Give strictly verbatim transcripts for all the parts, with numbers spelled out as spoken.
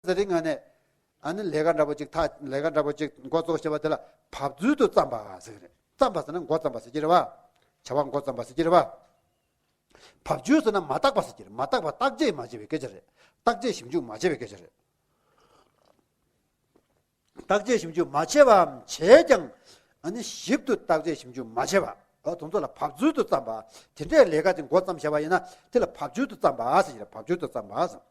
ཟེར་རིང་ང་ནས། ཨ་ནི་ལས་ཀ་འདྲ་པོ་ཅིག་ཐག་ལས་ཀ་འདྲ་པོ་ཅིག་འགོ་བཙུགས་བྱས་པ་དེ་ལ་བབ་ཚུལ་དུ་བརྩམས་པ་ཟེར་གི་རེད། བརྩམས་པ་ཟེར་ན་འགོ་བརྩམས་པ་ཟེར་གྱི་རེད་བ། བྱ་བ་འགོ་བརྩམས་པ་ཟེར་གྱི་རེད་བ། བབ་ཚུལ་ཟེར་ན་མ་བརྟགས་པ་ཟེར་གྱི་རེད། མ་བརྟགས་པ་བརྟག་དཔྱད་མ་བྱས་པའི་སྐད་ཆ་རེད། བརྟག་དཔྱད་ཞིབ་འཇུག་མ་བྱས་པའི་སྐད་ཆ་རེད། བརྟག་དཔྱད་ཞིབ་འཇུག་མ་བྱས་པའམ་བྱས་ཀྱང་། ཨ་ནི་ཞིབ་ཏུ་བརྟག་དཔྱད་ཞིབ་འཇུག་མ་བྱས་པ། ཨོ་དེ་ཚོ་ལ་བབ་ཚུལ་དུ་བརྩམས་པ། དེ་འདྲའི་ལས་ཀ་དེ་འགོ་བརྩམས་བྱས་པ་ཡིན་ན་དེ་ལ་བབ་ཚུལ་དུ་བརྩམས་པ་ཟེར་གྱི་རེད། བབ་ཚུལ་དུ་བརྩམས་པ་ཟེར།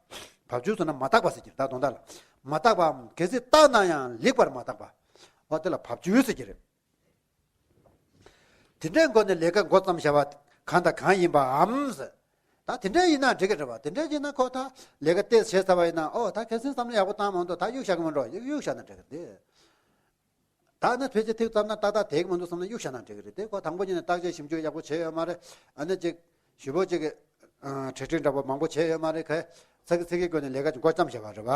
བབ་ཚུལ་ཟེར་ན་མ་བརྟགས་པ་ཟེར་གྱི་རེད། ད་དོན་དག་ལ་མ་བརྟགས་པའམ་གལ་སྲིད་བརྟགས་ན་ཡང་ལེགས་པར་མ་བརྟགས་པ། ཨོ་དེ་ལ་བབ་ཚུལ་ཟེར་གྱི་རེད། དེ་འདྲའི་སྒོ་ནས་ལས་ཀ་འགོ་བརྩམས་བྱ་བ་གང་དང་གང་ཡིན་པའམ་ཟེར། ད་དེ་འདྲ་ཡིན་ན་འགྲིག་གི་རེད་བ། དེ་འདྲ་ཡིན་ན་ཁོ་ད་ལས་ཀ་ཏོག་ཙམ་བྱས་ཚར་བ་ཡིན་ན། ཨོ་ད་ཁ་སང་བསམ་བློ་ཡག་པོ་བཏང་མ་འདུག་ད་གཡུག་བཞག་གི་མ་འགྲོ། གཡུག་གཡུག་བཞག་ན་འགྲིག་གི་རེད། ད་ནི་ཕལ་ཆེར་ཐེབས་ཙམ་ན་ཏག་ཏག་བསྡད་ཀྱི་མ་འདུག་བསམ་ན་གཡུག་བཞག་ན་འགྲིག་གི་རེད། དེ་ཁོ་དང་པོ་ཉིད་ནས་བརྟག་དཔྱད་ཞིབ་འཇུག་ཡག་པོ་བྱས་ཡོད་མ་རེད། ཨ་ནི་ཅིག་ཞུ་བོ་ཅིག་གི་གྲ་སྒྲིག་འདྲ་པོ་མང་པོ་བྱས་ཡོད་མ་རེད། ག་ཚ་གི་ཚ་གི་སྒོ་ནས་ལས་ཀ་ཅིག་འགོ་བརྩམས་བྱས་པ་རེད་བ།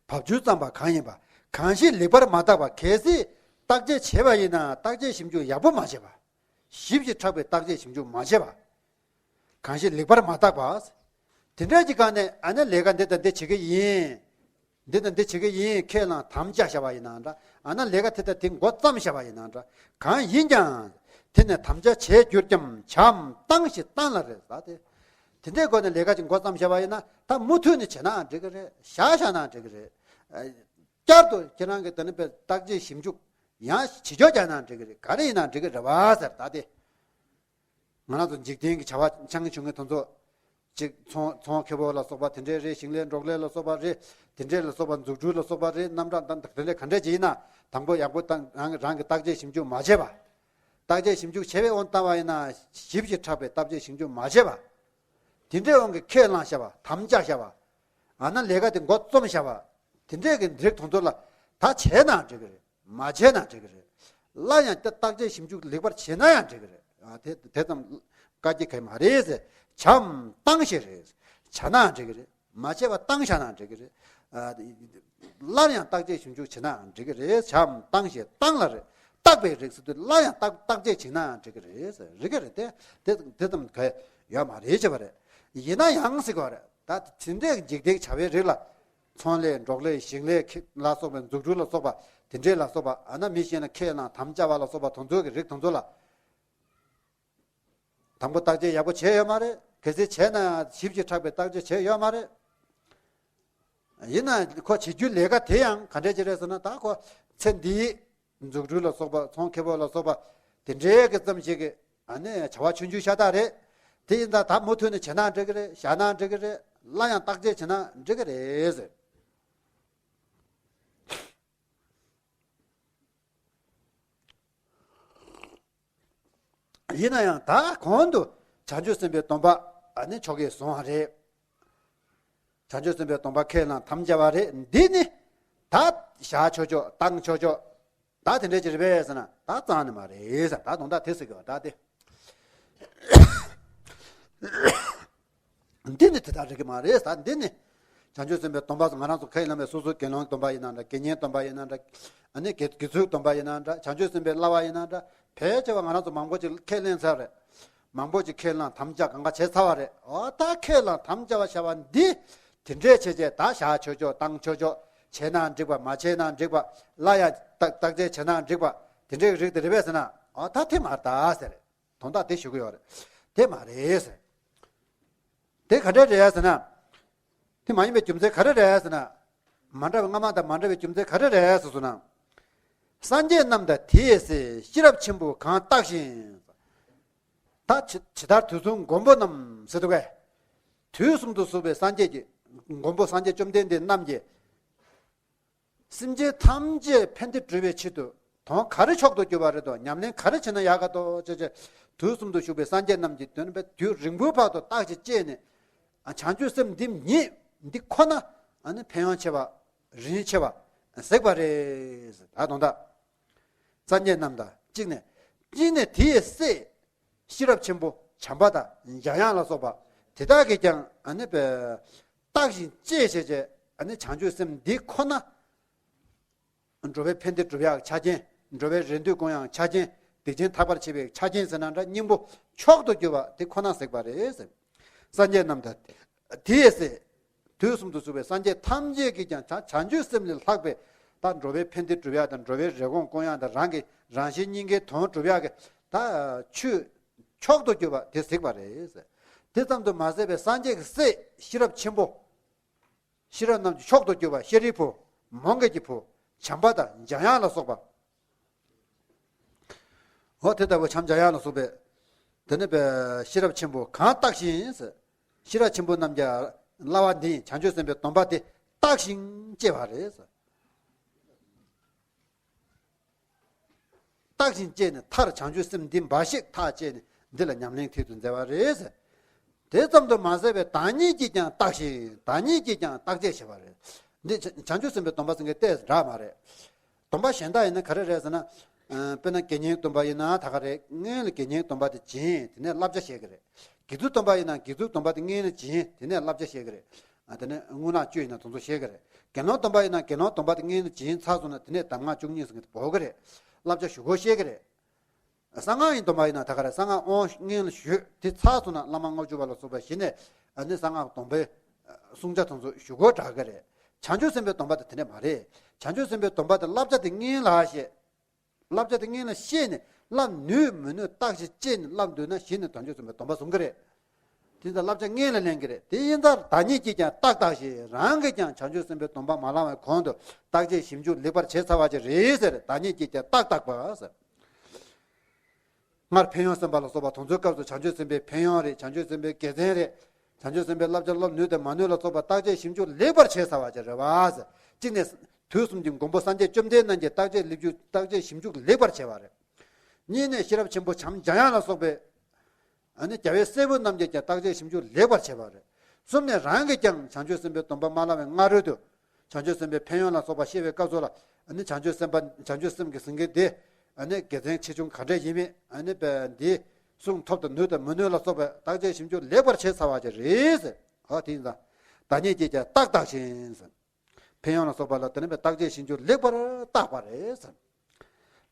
བབ་ཚུལ་བརྩམས་པ་གང་ཡིན་པ། གང་ཞིག་ལེགས་པར་མ་བརྟགས་པ། གལ་སྲིད་བརྟག་དཔྱད་བྱས་པ་ཡིན་ན་བརྟག་དཔྱད་ཞིབ་འཇུག་ཡག་པོ་མ་བྱས་པ། ཞིབ་ཅིང་ཕྲ་བའི་བརྟག་དཔྱད་ཞིབ་འཇུག་མ་བྱས་པ། གང་ཞིག་ལེགས་པར་མ་བརྟགས་པ། དེ་འདྲ་གྱི་སྒང་ནས་ཨ་ནི་ལས་ཀ་འདི་དང་འདི་བྱེད་ཀྱི་ཡིན། འདི་དང་འདི་བྱེད་ཀྱི་ཡིན། ཁས་བླངས་དམ་བཅའ་བྱས་པ་ཡིན་ན་འདྲ། ཨ་ནི་ལས་ཀ་དེ་དང་དེ་འགོ་བརྩམས་བྱས་པ་ཡིན་ན་འདྲ། གང་ཡིན་ཀྱང་། དེ་ནས་དམ་བཅའ་བྱས་གྱུར་ཀྱང་བྱའམ་བཏང་ཞེས་བཏང་ལ་རེད་ཟེར་ཏེ། དེ་འདྲའི་སྒོ་ནས་ལས་ཀ་ཅིག་འགོ་བརྩམས་བྱས་པ་ཡིན་ན་ད་མུ་མཐུད་ནས་བྱས་ནའང་འགྲིག་གི་རེད། བཞག་བཞག་ནའང་འགྲིག་གི་རེད། ཨ། བསྐྱར་དུ་ཁྱེད་རང་གིས་དེ་ནི་དཔེ་བརྟག་དཔྱད་ཞིབ་འཇུག་ཡང་བྱེད་ཆོག་བྱས་ནའང་འགྲིག་གི་རེད། ག་རེ་ཡིན་ནའང་འགྲིག་གི་རེད་བ་ཟེར། ད་དེ་ང་རང་ཚོ་འཇིག་རྟེན་གྱི་བྱ་བ་ཆང་ཆུང་ངེ་དེ་ཚོ་ཅིག་ཚོང་ཚོང་ཁེ་པོ་ལ་སོགས་པ་དེ་འདྲའི་རེད། ཞིང་ལས་འབྲོག་ལས་ལ་སོགས་པ་རེད། དེ་འདྲའི་ལ་སོགས་པ་འཛུགས་སྐྲུན་ལ་སོགས་པ་རེད། རྣམ་གྲངས་དང་དེ་འདྲ་ག་འདྲ་ཅིག་ཡིན་ན་དང་པོ་ཡག་པོ་བཏང་རང་རང་གི་བརྟག་དཔྱད་ཞིབ་འཇུག་མ་བྱས་པ། བརྟག་དཔྱད་ཞིབ་འཇུག་བྱས་པའི་དབང་བཏང་བ་ཡིན་ན་ཞིབ་ཅིང་ཕྲ་བའི་བརྟག་དཔྱད་ཞིབ་འཇུག་མ་བྱས་པ། དེ་འདྲའི་དབང་གིས་ཁས་བླངས་བྱས་པ། དམ་བཅའ་བྱས་པ། ཨ་ན་ལས་ཀ་དེ་འགོ་རྩོམ་བྱས་པ། དེ་འདྲའི་གི་རིགས་དེ་ཚོ་ལ་ད་བྱས་ན་འགྲིག་གི་རེད། མ་བྱས་ན་འགྲིག་གི་རེད། སླར་ཡང་བརྟག་དཔྱད་ཞིབ་འཇུག་ལེགས་པར་བྱས་ན་ཡང་འགྲིག་གི་རེད། ཨ་དེ་དེ་ཙམ་དཀའ་སྤྱད་གང་ཡང་མ་རེད་ཟེར། བྱའམ་བཏང་ཞེས་རེད། བྱས་ན་འགྲིག་གི་རེད། མ་བྱས་པ་བཏང་བཞག་ན་འགྲིག་གི་རེད། ཨ་སླར་ཡང་བརྟག་དཔྱད་ཞིབ་འཇུག་བྱས་ན་འགྲིག་གི་རེད། བྱའམ་བཏང་ཞེས་བཏང་ལ་རེད། བརྟག་པའི་རིགས་ཟེར་དུས་སླར་ཡང་བརྟག་བརྟག་དཔྱད་བྱས་ན་འགྲིག་གི་རེད་ཟེར། རེད་གི་རེད་དེ། དེ་དེ་ཙམ་གང་ཡང་ཡོད་མ་རེད་ཅེས་པ་རེད། ཡིན་ན་ཡང་ཟེར་གི་རེད། ད་དེ་འདྲའི་འཇིག་རྟེན་བྱ་བའི་རིགས་ལ། ཚོང་ལས་འབྲོག་ལས་ཞིང་ལས་ཁེ་ལ་སོགས་པའི་འཛུགས་སྐྲུན་ལ་སོགས་པ་དེ་འདྲའི་ལ་སོགས་པ། ཨ་ན་མི་གཞན་ལ་ཁས་བླངས་དམ་བཅའ་བ་ལ་སོགས་པ་དེ་ཚོ་གི་རིགས་དེ་ཚོ་ལ། དང་པོ་བརྟག་དཔྱད་ཡག་པོ་བྱས་ཡོད་མ་རེད། གལ་སྲིད་བྱས་ན་ཞིབ་ཅིང་ཕྲ་བའི་བརྟག་དཔྱད་བྱས་ཡོད་མ་རེད། ཡིན་ན་ཁོ་བྱེད་རྒྱུའི་ལས་ཀ་དེ་ཡང་ག་འདྲ་ཅིག་རེད་ཟེར་ན། ད་ཁོ་ཚེ་འདིའི་འཛུགས་སྐྲུན་ལ་སོགས་པ་ཚོང་ཁེ་པོ་ལ་སོགས་པ་དེ་འདྲའི་གི་ཙམ་ཞིག་གི་ཨ་ནི་བྱ་བ་ཆུང་ཆུང་ཤ་སྟག་རེད། དེ་ཡིན་ཙང་ད་མུ་མཐུད་ནས་བྱས་ན་འགྲིག་གི་རེད། བཞག་ན་འགྲིག་གི་རེད། སླར་ཡང་བརྟག་དཔྱད་བྱས་ན་འགྲིག་གི་རེད་ཟེར། ཡིན་ན་ཡང་ད་གོང་དུ་བྱང་ཆུབ་སེམས་དཔའི་སྡོམ་པ་ཨ་ནི་ཆོ་གས་བཟུང་བ་རེད། བྱང་ཆུབ་སེམས་དཔའི་སྡོམ་པ་ཁས་བླངས་དམ་བཅའ་བ་རེད། འདི་ནི་ད་བཞག་ཆོག་ཆོག་བཏང་ཆོག་ཆོག་ད་དེ་འདྲ་ཅིག་རེད་པས་ཟེར་ན་ད་རྩ་ནས་མ་རེད་ཟེར། ད་དོན་དག་དེ་ཟེར་གི་བ་ད་དེ། འདི་ནི་དེ་ལྟར་རིགས་ཀྱི་མ་རེད་ཟེར། འདི་ནི་བྱང་ཆུབ་སེམས་དཔའི་སྡོམ་པ་ང་རང་ཚོ་ཁས་ལེན་པའི་སོ་སོའི་དགེ་སློང་སྡོམ་པ་ཡིན་ན་འདྲ། དགེ་བསྙེན་སྡོམ་པ་ཡིན་ན་འདྲ། ཨ་ནི་དགེ་དགེ་ཚུལ་སྡོམ་པ་ཡིན་ན་འདྲ། བྱང་ཆུབ་སེམས་དཔའི་བསླབ་པ་ཡིན་ན་འདྲ། ཕལ་ཆེ་བ་ང་རང་ཚོ་མང་པོ་ཅིག་ཁས་ལེན་ཚར་རེད། མང་པོ་ཅིག་ཁས་བླངས་དམ་བཅའ་གང་ག་བྱས་ཚར་བ་རེད། འོ་ད་ཁས་བླངས་དམ་བཅའ་བ་བྱ་བ་འདི་དེ་འདྲའི་བྱས་བྱས་ད་བཞག་ཆོག་ཆོག་བཏང་ཆོག་ཆོག་བྱས་ན་འགྲིག་པ། མ་བྱས་ན་འགྲིག་པ། སླར་ཡང་བརྟག་བརྟག་དཔྱད་བྱས་ན་འགྲིག་པ། དེ་འདྲའི་རིགས་དེ་རེད་པས་ཟེར་ན། འོ་ད་དེ་མ་རེད་ད་ཟེར། དོན་དག་དེ་ཞུ་གི་ཡོད་རེད། དེ་མ་རེད་ཟེར། དེ་ག་འདྲ་རེད་ཟེར་ན། དེ་མ་ཡིན་པའི་རྒྱུ་མཚན་ག་རེ་རེད་ཟེར་ན། མ་འདྲ་བའི་སྔ་མ་དང་མ་འདྲ་བའི་རྒྱུ་མཚན་ག་རེ་རེད་ཟེར་སོང་ན། སངས་རྒྱས་རྣམས་དང་དེ་ཡི་སྲས། ཤེས་རབ་ཆེན་པོ་གང་བརྟགས་ཤིང་། ད་ཇི་ཇི་ལྟར་དུས་གསུམ་མགོན་པོ་རྣམས་ཟེར་འདུག་གས། དུས་གསུམ་དུ་བཞུགས་པའི་སངས་རྒྱས་ཀྱི་མགོན་པོ་སངས་རྒྱས་བཅོམ་ལྡན་འདས་རྣམས་ཀྱིས། སེམས་ཅན་ཐམས་ཅད་ཕན་བདེ་སྒྲུབ་པའི་ཆེད་དུ་དོན་ག་རེ་མཆོག་ཏུ་གྱུར་པ་རེད་དོ། ཉམས་ལེན་ག་རེ་བྱས་ན་ཡག་ག་དོ་ཅེས་བྱས། དུས་གསུམ་དུ་བཞུགས་པའི་སངས་རྒྱས་རྣམས་ཀྱིས་དོན་པའི་དུས་རིང་པོའི་བར་དུ་བརྟག་ཅིང་དཔྱད་ནས། ཨ་བྱང་ཆུབ་སེམས་འདི་ཉིད་འདི་ཁོ་ན་ཨ་ནི་ཕན་ཡོན་ཆེ་བ་རིན་ཆེ་བ་གཟིགས་པ་རེད། ད་དོན་དག་སངས་རྒྱས་རྣམས་དང་གཅིག་ནས། གཅིག་ནས་དེ་ཡི་སྲས། ཤེས་རབ་ཆེན་པོ་བྱམས་པ་དང་འཇམ་དབྱངས་ལ་སོགས་པ་དེ་དག་གིས་ཀྱང་ཨ་ནི་བརྟག་ཅིང་དཔྱད་བྱས་བྱས། ཨ་ནི་བྱང་ཆུབ་སེམས་འདི་ཁོ་ན་འགྲོ་བའི་ཕན་བདེ་སྒྲུབ་ཡག་ཆ་རྐྱེན། འགྲོ་བའི་རེ་འདོད་སྐོང་ཡག་ཆ་རྐྱེན། སྡིག་ཅན་ཐར་པར་བྱེད་པའི་ཆ་རྐྱེན་ཟེར་ན་འདྲ། སྙིང་པོ་མཆོག་ཏུ་གྱུར་པ་དེ་ཁོ་ན་གཟིགས་པ་རེད་ཟེར། སངས་རྒྱས་རྣམས་དང་ དེའི་ཚེ། དུས་གསུམ་དུ་བཞུགས་པའི་སངས་རྒྱས་ཐམས་ཅད་ཀྱིས་ཀྱང་བྱང་བྱང་ཆུབ་སེམས་ལས་ལྷག་པའི། ད་འགྲོ་བའི་ཕན་བདེ་སྒྲུབ་ཡག་དང་། འགྲོ་བའི་རེ་སྐོང་སྐོང་ཡག་དང་། རང་གི་རང་གཞན་གཉིས་ཀའི་དོན་སྒྲུབ་ཡག་གི། ད་ཆོས་མཆོག་ཏུ་གྱུར་པ་དེ་གཟིགས་པ་རེད། དེ་ཙམ་དུ་མ་ཟད་པའི་སངས་རྒྱས་ཀྱི་སྲས་ཤེས་རབ་ཆེན་པོ། ཤེས་རབ་རྣམས་ཀྱི་མཆོག་ཏུ་གྱུར་པ་ཤཱ་རིའི་བུ། མོའུ་འགལ་གྱི་བུ། བྱམས་པ་དང་འཇམ་དབྱངས་ལ་སོགས་པ། འོ་དེ་ལྟ་བུ་བྱམས་འཇམ་དབྱངས་ལ་སོགས་པའི། དེ་ནི་པའི་ཤེས་རབ་ཆེན་པོ་གང་བརྟགས་ཤིང་། ཤེས་རབ་ཆེན་པོ་རྣམས་ཀྱི་བསླབ་པ་འདི་བྱང་ཆུབ་སེམས་དཔའི་སྡོམ་པ་དེ་བརྟགས་ཤིང་དཔྱད་པ་རེད། བརྟགས་ཤིང་དཔྱད་ནས་མཐར་བྱང་ཆུབ་སེམས་འདི་འབའ་ཞིག་ཐག་བཅད་ནས་འདི་ལ་ཉམས་ལེན་མཐིལ་དུ་མཛད་པ་རེད། དེ་ཙམ་དུ་མ་ཟད་པའི་བདག་ཉིད་ཀྱིས་ཀྱང་བརྟགས་ཤིང་། བདག་ཉིད་ཀྱིས་ཀྱང་བརྟག་དཔྱད་བྱེད་པ་རེད། འདི་བྱང་ཆུབ་སེམས་དཔའི་སྡོམ་པ་ཟེར་མཁན་ཏོག་ཙམ་འདྲ་མ་རེད། སྡོམ་པ་གཞན་དག་ཡིན་ན་ག་རེ་རེད་ཟེར་ན། ཨ། དཔེར་ན་དགེ་བསྙེན་སྡོམ་པ་ཡིན་ན་ད་ག་རེ། སྔོན་ལ་དགེ་བསྙེན་སྡོམ་པ་དེ་བྱིན། དེ་ནས་བསླབ་བྱ་བཤད་ཀྱི་རེད། དགེ་ཚུལ་སྡོམ་པ་ཡིན་ན་དགེ་ཚུལ་སྡོམ་པ་དེ་སྔོན་ལ་བྱིན། དེ་ནས་བསླབ་བྱ་བཤད་ཀྱི་རེད། ཨ། དེ་ནས་རྔུལ་ནག་བཅུ་ཡིན་ན་དེ་ཚོ་བཤད་ཀྱི་རེད། དགེ་སློང་སྡོམ་པ་ཡིན་ན་དགེ་སློང་སྡོམ་པ་དེ་སྔོན་ལ་བྱིན་ཚར་སོང་ན། དེ་ནས་གདམས་ངག་བཅུ་གཉིས་ཟེར་མཁན་དེ་འབོག་གི་རེད། བསླབ་བྱ་ཞུ་སྒོ་བཤད་ཀྱི་རེད། གསང་སྔགས་ཡིན་སྡོམ་པ་ཡིན་ན་ད་ག་རེ། གསང་སྔགས་དབང་སྔོན་ལ་ཞུས། དེ་ཚར་སོང་ན་བླ་མ་ལྔ་བཅུ་པ་ལ་སོགས་པ་ཞིག་ནས། ཨ་ནི་གསང་སྔགས་སྡོམ་པའི་བསྲུང་བྱ་དེ་ཚོ་ཞུ་སྒོ་བསྒྲག་གི་རེད། བྱང་ཆུབ་སེམས་དཔའི་སྡོམ་པ་དེ་དེ་འདྲ་མ་རེད། བྱང་ཆུབ་སེམས་དཔའི་སྡོམ་པ་དེ་བསླབ་བྱ་དེ་སྔོན་ལ་ཤེས། བསླབ་བྱ་དེ་སྔོན་ལ་ཤེས་ནས་བསླབ་ནུས་མི་ནུས་བརྟག་ཞིབ་བྱས་ནས་བསླབ་འདོད་ན་གཞི་ནས་བྱང་ཆུབ་སེམས་དཔའི་སྡོམ་པ་བཟུང་གི་རེད། དེ་ལྟར་བསླབ་བྱ་སྔོན་ལ་ལེན་གྱི་རེད། དེ་ཡིན་ཙང་བདག་ཉིད་ཀྱིས་ཀྱང་བརྟགས་བརྟགས་ཤིང་། རང་གིས་ཀྱང་བྱང་ཆུབ་སེམས་དཔའི་སྡོམ་པ་མ་ལང་བའི་གོང་དུ་བརྟག་དཔྱད་ཞིབ་འཇུག་ལེགས་པར་བྱས་ཚར་བ་ཅིག་རེད་ཟེར། བདག་ཉིད་ཀྱིས་ཀྱང་བརྟགས་བརྟགས་པ་ཟེར། སྔར་ཕན་ཡོན་གསན་པ་ལ་སོགས་པ་དེ་ཚོའི་སྐབས་སུ་བྱང་ཆུབ་སེམས་དཔའི་ཕན་ཡོན་རེད། བྱང་ཆུབ་སེམས་དཔའི་དགེ་མཚན་རེད། བྱང་ཆུབ་སེམས་དཔའི་བསླབ་བྱ་སློབ་ནུས་དང་མ་ནུས་ལ་སོགས་པ་བརྟག་དཔྱད་ཞིབ་འཇུག་ལེགས་པར་བྱས་ཚར་བ་ཅིག་རེད་པ་ཟེར། གཅིག་ནས་དུས་གསུམ་གྱི་མགོན་པོ་སངས་རྒྱས་བཅོམ་ལྡན་རྣམས་ཀྱིས་བརྟག་དཔྱད་ལེགས་འཇུག་བརྟག་དཔྱད་ཞིབ་འཇུག་ལེགས་པར་བྱས་པ་རེད། གཉིས་ནས་ཤེས་རབ་ཆེན་པོ་བྱམས་འཇམ་དབྱངས་ལ་སོགས་པའི། ཨ་ནི་རྒྱལ་བའི་སྲས་པོ་རྣམས་ཀྱིས་ཀྱང་བརྟག་དཔྱད་ཞིབ་འཇུག་ལེགས་པར་བྱས་པ་རེད། གསུམ་ནས་རང་གིས་ཀྱང་བྱང་ཆུབ་སེམས་དཔའི་སྡོམ་པ་མ་བླངས་པའི་སྔ་རོལ་དུ། བྱང་ཆུབ་སེམས་དཔའི་ཕན་ཡོན་ལ་སོགས་པ་བཤད་པའི་སྐབས་སུ་ལ། ཨ་ནི་བྱང་ཆུབ་སེམས་དཔའ། བྱང་ཆུབ་སེམས་ཀྱི་ཟིན་མཁན་དེ། ཨ་ནི་དགེ་མཚན་ཆེ་ཆུང་ག་འདྲས་ཡིན་མིན། ཨ་ནི་པའི་འདི་གསུང་ཐོབ་དང་ནུས་དང་མི་ནུས་ལ་སོགས་པའི་བརྟག་དཔྱད་ཞིབ་འཇུག་ལེགས་པར་བྱས་ཚར་བ་ཅིག་རེད་ཟེར། ཨོ་དེ་ཡིན་ཙང་། བདག་ཉིད་ཀྱིས་ཀྱང་བརྟགས་བརྟགས་ཤིང་ཟེར། ཕན་ཡོན་ལ་སོགས་པ་ལ་དེ་ནི་པའི་བརྟག་དཔྱད་ཞིབ་འཇུག་ལེགས་པར་བརྟགས་པ་རེད་ཟེར།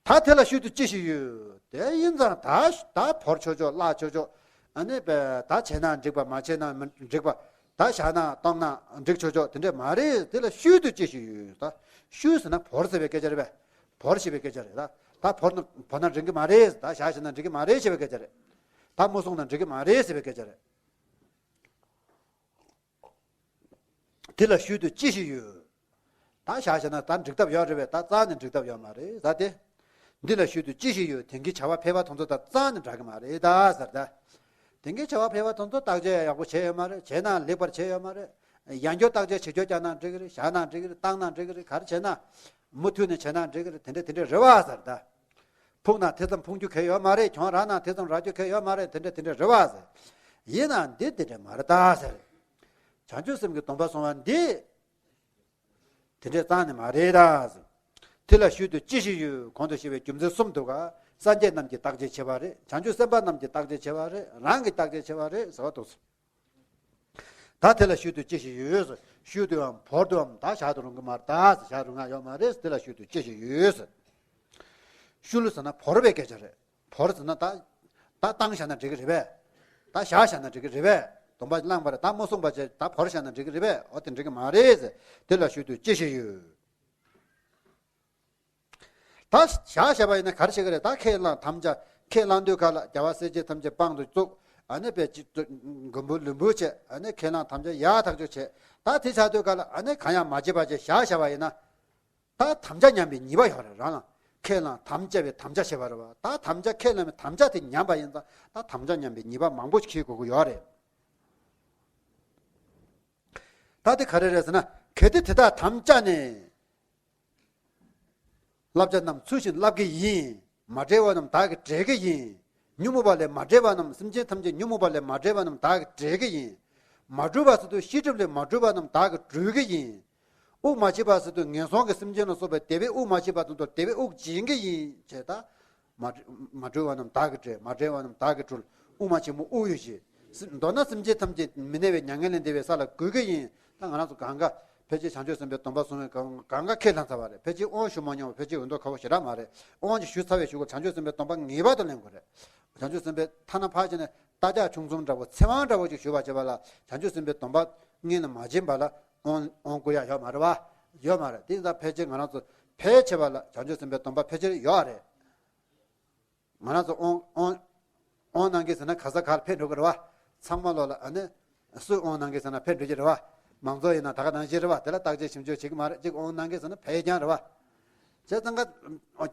ད་དེ་ལ་ཞུ་རྒྱུ་ཅི་ཞིག་ཡོད། དེ་ཡིན་ཙང་ད་ད་བོར་ཆོག་ཆོག་བརླག་ཆོག་ཆོག་ཨ་ནི་པའི་ད་བྱས་ན་འགྲིག་པ། མ་བྱས་ན་མི་འགྲིག་པ། ད་བཞག་ན་བཏང་ན་འགྲིག་ཆོག་ཆོག་དེ་འདྲས་མ་རེད། དེ་ལ་ཞུ་རྒྱུ་ཅི་ཞིག་ཡོད། ད་ཞུ་ཟེར་ན་བོར་ཟེར་བའི་སྐད་ཆ་རེད་པས། བོར་ཞེས་པའི་སྐད་ཆ་རེད། ད་ད་བོར་ན་བོར་ན་འགྲིག་གི་མ་རེད། ད་བཞག་བཞག་ན་འགྲིག་གི་མ་རེད་ཞེས་པའི་སྐད་ཆ་རེད། ད་མུ་བཟུང་ན་འགྲིག་གི་མ་རེད་ཟེར་བའི་སྐད་ཆ་རེད། དེ་ལ་ཞུ་རྒྱུ་ཅི་ཞིག་ཡོད། ད་བཞག་བཞག་ན་ད་འགྲིག་ཐབས་ཡོད་རེད་པས། ད་རྩ་ནས་འགྲིག་ཐབས་ཡོད་མ་རེད་ད་དེ། འདི་ལ་ཞུ་རྒྱུ་ཅི་ཞིག་ཡོད། དེང་གི་བྱ་བ་ཕལ་པ་དེ་ཚོ་ད་རྩ་ནས་འདྲ་གི་མ་རེད་ད་ཟེར་ད། དེང་གི་བྱ་བ་ཕལ་པ་དེ་ཚོ་བརྟག་དཔྱད་ཡག་པོ་བྱས་ཡོད་མ་རེད། བྱས་ན་ལེགས་པར་བྱས་ཡོད་མ་རེད། ཡང་བསྐྱར་བརྟག་དཔྱད་བྱེད་རྒྱུ་བརྒྱབ་ན་འགྲིག་གི་རེད། བཞག་ན་འགྲིག་གི་རེད། བཏང་ན་འགྲིག་གི་རེད། ག་རེ་བྱས་ན། མུ་མཐུད་ནས་བྱས་ན་འགྲིག་གི་རེད། དེ་འདྲ་དེ་འདྲ་རེད་པ་ཟེར་ད། ཕུགས་ན་དེ་ཙམ་ཕུང་རྒྱུ་གང་ཡོད་མ་རེད། གྱོང་རག་ན་དེ་ཙམ་རག་རྒྱུ་གང་ཡོད་མ་རེད། དེ་འདྲ་དེ་འདྲ་རེད་པ་ཟེར། ཡིན་ན་འདི་དེ་འདྲ་མ་རེད་ད་ཟེར། བྱང་ཆུབ་སེམས་ཀྱི་སྡོམ་པ་བཟུང་བ་འདི། དེ་འདྲས་རྩ་ནས་མ་རེད་ད་ཟེར། དེ་ལ་ཞུ་རྒྱུ་ཅི་ཞིག་ཡོད། གོང་དུ་བཤད་པའི་རྒྱུ་མཚན་གསུམ་འདུག་ག་སངས་རྒྱས་རྣམས་ཀྱིས་བརྟག་དཔྱད་བྱས་པ་རེད། བྱང་ཆུབ་སེམས་དཔའ་རྣམས་ཀྱིས་བརྟག་དཔྱད་བྱས་པ་རེད། རང་གིས་བརྟག་དཔྱད་བྱས་པ་རེད་ཟེར་བ་འདུག་ཟེར། ད་དེ་ལ་ཞུ་རྒྱུ་ཅི་ཞིག་ཡོད་ཟེར། ཞུ་རྒྱུའམ་བོར་རྒྱུའམ་ད་བཞག་ཏུ་རུང་གི་མ་རེད་ད་ཟེར། བཞག་རུང་ང་ཡོད་མ་རེད་ཟེར། དེ་ལ་ཞུ་རྒྱུ་ཅི་ཞིག་ཡོད་ཟེར། ཞུ་ལུ་ཟེར་ན་བོར་བའི་སྐད་ཆ་རེད། བོར་ཟེར་ན་ད། ད་བཏང་བཞག་ན་འགྲིག་གི་རེད་པས། ད་བཞག་བཞག་ན་འགྲིག་གི་རེད་པས། སྡོམ་པ་བླངས་པ་རེད། ད་མ་བསྲུངས་པ་བྱས་ད་བོར་བཞག་ན་འགྲིག་གི་རེད་པས། འོ་དེ་འགྲིག་གི་མ་རེད་ཟེར། དེ་ལ་ཞུ་རྒྱུ་ཅི་ཞིག་ཡོད། ད་བཞག་བཞག་པ་ཡིན་ན་ག་རེ་བྱེད་ཀྱི་རེད། ད་ཁས་བླངས་དམ་བཅའ། ཁས་བླངས་དུས་ག་ལ་རྒྱལ་བ་སྲས་བཅས་ཐམས་ཅད་དཔང་དུ་བཙུགས། ཨ་ནི་པའི་ཅི་མགོན་པོ་ལུས་འབུལ་བྱས། ཨ་ནི་ཁས་བླངས་དམ་བཅའ་ཡག་ཐག་ཆོད་བྱས། ད་དེ་ཆགས་དུས་ག་ལ་ཨ་ནི་གང་ཡང་མ་བྱས་པ་བྱས་བཞག་བཞག་པ་ཡིན་ན། ད་དམ་བཅའ་ཉམས་པའི་ཉེས་པ་ཡོད་རེད། རང་ལ་ཁས་བླངས་དམ་བཅའ་བའི་དམ་བཅའ་བྱས་པ་རེད་པ། ད་དམ་བཅའ་ཁས་བླངས་པའི་དམ་བཅའ་དེ་ཉམས་པ་ཡིན་ཙང་ད་དམ་བཅའ་ཉམས་པའི་ཉེས་པ་མང་པོ་ཞིག་འཁྱེར་དགོས་ཀྱི་ཡོད་རེད། ད་དེ་ག་རེ་རེད་ཟེར་ན། གལ་ཏེ་དེ་དག་དམ་བཅའ་ནས། བསླབ་བྱ་རྣམས་ཚུལ་བཞིན་བསླབ་ཀྱི་ཡིན། མ་འབྲེལ་བ་རྣམས་བདག་གིས་འབྲེལ་གྱི་ཡིན། ཉོན་མོངས་པ་ལས་མ་འབྲེལ་བ་རྣམས། སེམས་ཅན་ཐམས་ཅད་ཉོན་མོངས་པ་ལས་མ་འབྲེལ་བ་རྣམས་བདག་གིས་འབྲེལ་གྱི་ཡིན། མ་གྲུབ་པ་ཟེར་དུས་ཤེས་སྒྲིབ་ལས་མ་གྲུབ་པ་རྣམས་བདག་གིས་གྲོལ་གྱི་ཡིན། དབུགས་མ་ཆད་པ་ཟེར་དུས་ངན་སོང་གི་སེམས་ཅན་ལ་སོགས་པའི་བདེ་བའི་དབུགས་མ་ཆད་པ་དང་དུ་བདེ་བའི་དབུགས་འབྱིན་གྱི་ཡིན་ཅེས་དང་། མ་མ་གྲུབ་པ་རྣམས་བདག་གིས་བྲལ། མ་བྲལ་བ་རྣམས་བདག་གིས་གྲོལ། དབུགས་མ་ཆད་མོ་དབུགས་ཡོད་ཞེས། མདོར་ན་སེམས་ཅན་ཐམས་ཅད་མི་གནས་པའི་མྱ་ངན་ལས་འདས་པའི་ས་ལ་འགོད་ཀྱི་ཡིན། ད་ང་རང་ཚོ་གང་ག་ཕལ་ཆེར་བྱང་ཆུབ་སེམས་དཔའི་སྡོམ་པ་བཟུང་བའི་གང་གང་ག་ཁས་བླངས་ཚར་བ་རེད། ཕལ་ཆེར་དབང་ཞུ་མ་མྱོང་བ་ཕལ་ཆེར་འོས་མདོ་ཁ་བོ་ཞེ་དྲག་མ་རེད། དབང་ཅིག་ཞུ་ཚར་བའི་གཞུག་གུ་བྱང་ཆུབ་སེམས་དཔའི་སྡོམ་པ་ངེས་པར་དུ་ལེན་དགོས་རེད། བྱང་ཆུབ་སེམས་དཔའི་ཐ་ན་ཕར་ཕྱིན་ནས་རྟ་ལྕག་ཆུང་གསུམ་འདྲ་བོ་ཚེ་དབང་འདྲ་བོ་ཅིག་ཞུ་བར་བྱེད་པ་ལ་བྱང་ཆུབ་སེམས་དཔའི་སྡོམ་པ་སྔོན་ལ་མ་བྱིན་པ་ལ་དབང་དབང་བསྐུར་ཡ་ཡོད་མ་རེད་བ། ཡོད་མ་རེད། དེ་ཡིན་ཙང་ཕལ་ཆེར་ང་རང་ཚོ་ཕལ་ཆེ་བ་ལ་བྱང་ཆུབ་སེམས་དཔའི་སྡོམ་པ་ཕལ་ཆེར་ཡོད་རེད། ང་རང་ཚོ་དབང་དབང་དབང་གནང་གི་ཟེར་ན་ག་ས་གར་ཕེབས་འགྲོ་གི་རེད་བ། ཚང་མ་ལོ་ལ་ཨ་ནི་སུས་དབང་གནང་གི་ཟེར་ན་ཕེབས་འགྲོ་གི་རེད་བ། མང་ཚོགས་ཡིན་ན་ད་ག་ནང་བཞིན་རེད་བ། དེ་ལ་བརྟག་དཔྱད་ཞིབ་འཇུག་བྱེད་ཀྱི་མ་རེད། གཅིག་དབང་གནང་གི་ཟེར་ན་ཕེབས་ཀྱང་རེད་བ། བྱས་ཙང་ཀ་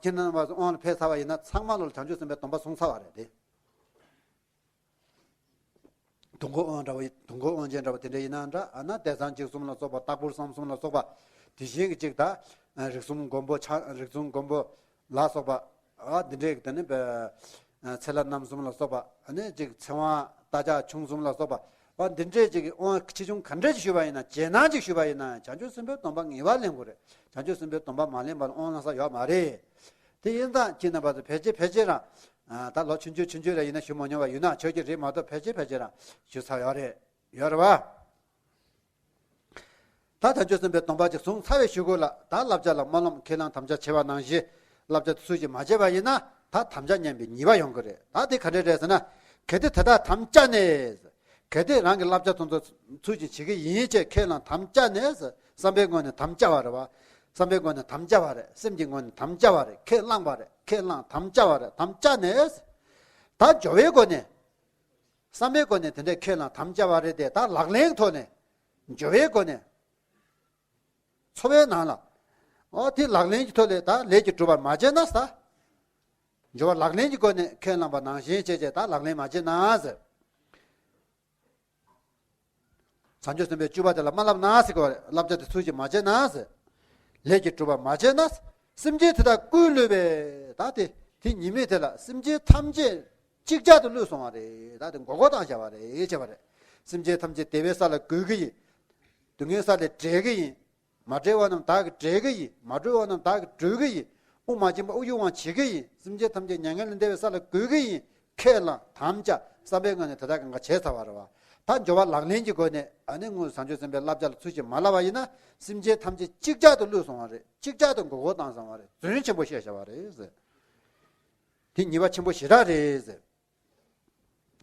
ཁྱེད་རྣམ་པ་ཚོ་དབང་ལ་ཕེབས་ཚར་བ་ཡིན་ན་ཚང་མ་ལོ་ལ་བྱང་ཆུབ་སེམས་དཔའི་སྡོམ་པ་བཟུང་ཚར་བ་རེད་དེ། དུས་འཁོར་དབང་འདྲ་བ་དུས་འཁོར་དབང་ཆེན་འདྲ་བ་དེ་འདྲ་ཡིན་ན་འདྲ། ཨ་ན་དེ་སངས་རྒྱས་གསུམ་ལ་སོགས་པ་སྟག་ཕུར་སྲམ་གསུམ་ལ་སོགས་པ་དེ་བཞིན་གྱི་གཅིག་ད་རིགས་གསུམ་མགོན་པོ་ཆ་རིགས་གསུམ་མགོན་པོ་ལ་སོགས་པ་ཨ་འདི་འདྲས་ཀྱི་དེ་ནི་ཚེ་ལྷ་རྣམ་གསུམ་ལ་སོགས་པ་ཨ་ནི་གཅིག་ཚེ་དབང་རྟ་ལྕག་ཆུང་གསུམ་ལ་སོགས་པ་ཨ་འདི་འདྲས་ཀྱི་དབང་ཆེ་ཆུང་ག་འདྲས་ཅིག་ཞུས་པ་ཡིན་ན་རྗེས་གནང་ཅིག་ཞུས་པ་ཡིན་ན་བྱང་ཆུབ་སེམས་དཔའི་སྡོམ་པ་ངེས་པར་ལེན་དགོས་རེད། བྱང་ཆུབ་སེམས་དཔའི་སྡོམ་པ་མ་ལེན་པར་དབང་བླང་ས་ཡོད་མ་རེད། དེ་ཡིན་ཙང་ཁྱེད་རྣམ་པ་ཚོ་ཕལ་ཆེར་ཕལ་ཆེར་རང་ད་ལོ་ཆུང་ཆུང་ཆུང་ཆུང་རེ་ཡིན་ན་ཞུ་མ་མྱོང་བ་ཡོད་ན་ཆོག་གི་རེད་མ་གཏོགས་ཕལ་ཆེར་ཕལ་ཆེར་རང་ཞུ་ཚར་ཡོད་རེད། ཡོད་རེད་བ། ད་བྱང་ཆུབ་སེམས་དཔའི་སྡོམ་པ་ཅིག་བཟུང་ཚར་བའི་གཞུག་གུ་ལ་ད་བསླབ་བྱ་ལ་སྨོན་ལམ་ཁས་བླངས་དམ་བཅའ་བྱས་པ་ནང་བཞིན་བསླབ་བྱ་དེ་ཚུལ་བཞིན་མ་བྱས་པ་ཡིན་ན་ད་དམ་བཅའ་ཉམས་པའི་ཉེས་པ་ཡོང་གི་རེད། ད་དེ་ག་འདྲས་རེད་ཟེར་ན། གལ་ཏེ་དེ་དག་དམ་བཅའ་ནས། གལ་ཏེ་རང་གི་བསླབ་བྱ་དེ་ཚོ་ཚུལ་བཞིན་བྱེད་ཀྱི་ཡིན་ཅེས་ཁས་བླངས་དམ་བཅའ་ནས། བསམ་པའི་ངོས་ནས་དམ་བཅའ་བ་རེད་བ། བསམ་པའི་ངོས་ནས་དམ་བཅའ་བ་རེད། སེམས་ཀྱི་ངོས་ནས་དམ་བཅའ་བ་རེད། ཁས་བླངས་པ་རེད། ཁས་བླངས་དམ་བཅའ་བ་རེད། དམ་བཅའ་ནས། ད་སྦྱོར་བའི་སྒོ་ནས། བསམ་པའི་སྒོ་ནས་དེ་འདྲའི་ཁས་བླངས་དམ་བཅའ་བ་རེད་དེ་ད་ལག་ལེན་གྱི་ཐོག་ནས། སྦྱོར་བའི་སྒོ་ནས། འཚོ་བའི་ནང་ལ། ཨོ་དེ་ལག་ལེན་གྱི་ཐོག་ལས་ད་ལས་ཀྱི་གྲུབ་པ་མ་བྱས་ན་ཟ། སྦྱོར་བ་ལག་ལེན་གྱི་སྒོ་ནས་ཁས་བླངས་པ་ནང་བཞིན་བྱས་བྱས་ད་ལག་ལེན་མ་བྱས་ན་ཟེར། བྱང་ཆུབ་སེམས་དཔའི་སྤྱོད་པ་དེ་ལ་མ་བསླབ་ན་ཟེར་གོ་བ་རེད། བསླབ་བྱ་དེ་ཚུལ་གྱིས་མ་བྱས་ན་ཟེར། ལས་ཀྱི་གྲུབ་པ་མ་བྱས་ན། སེམས་ཅན་དེ་དག་ཀུན་བསླུས་པས་ད་དེ་དེ་ཉིད་མེད་དེ་ལ་སེམས་ཅན་ཐམས་ཅད་ཅིག་ཅར་དུ་བསླུས་སོང་བ་རེད། ད་དེ་མགོ་སྐོར་བཏང་བྱ་བ་རེད་བྱས་པ་རེད། སེམས་ཅན་ཐམས་ཅད་བདེ་བའི་ས་ལ་འགོད་ཀྱི་ཡིན། སྡུག་བསྔལ་ས་ལས་བསྒྲལ་གྱི་ཡིན། མ་བསྒྲལ་བ་རྣམས་བདག་གིས་བསྒྲལ་གྱི་ཡིན། མ་གྲོལ་བ་རྣམས་བདག་གིས་གྲོལ་གྱི་ཡིན། དབུགས་མ་འབྱིན་པ་དབུགས་དབྱུང་བ་བྱེད་ཀྱི་ཡིན། སེམས་ཅན་ཐམས་ཅད་མྱ་ངན་ལས་འདས་པའི་ས་ལ་འགོད་ཀྱི་ཡིན། ཁས་བླངས་དམ་བཅའ་བསམ་པའི་ངང་ནས་དེ་དག་གང་ག་བྱས་ཚར་བ་རེད་བ། ད་སྦྱོར་བ་ལག་ལེན་གྱི་སྒོ་ནས་ཨ་ནི་དངོས་སུ་བྱང་ཆུབ་སེམས་དཔའི་བསླབ་བྱ་ལ་ཚུལ་བཞིན་མ་བསླབ་པ་ཡིན་ན་སེམས་ཅན་ཐམས་ཅད་ཅིག་ཅར་དུ་བསླུས་སོང་བ་རེད། ཅིག་ཅར་དུ་མགོ་སྐོར་བཏང་སོང་བ་རེད། རྫུན་ཆེན་པོ་བཤད་བྱ་བ་རེད་ཟེར། དེ་ཉེས་པ་ཆེན་པོ་ཞེ་དྲག་རེད་ཟེར།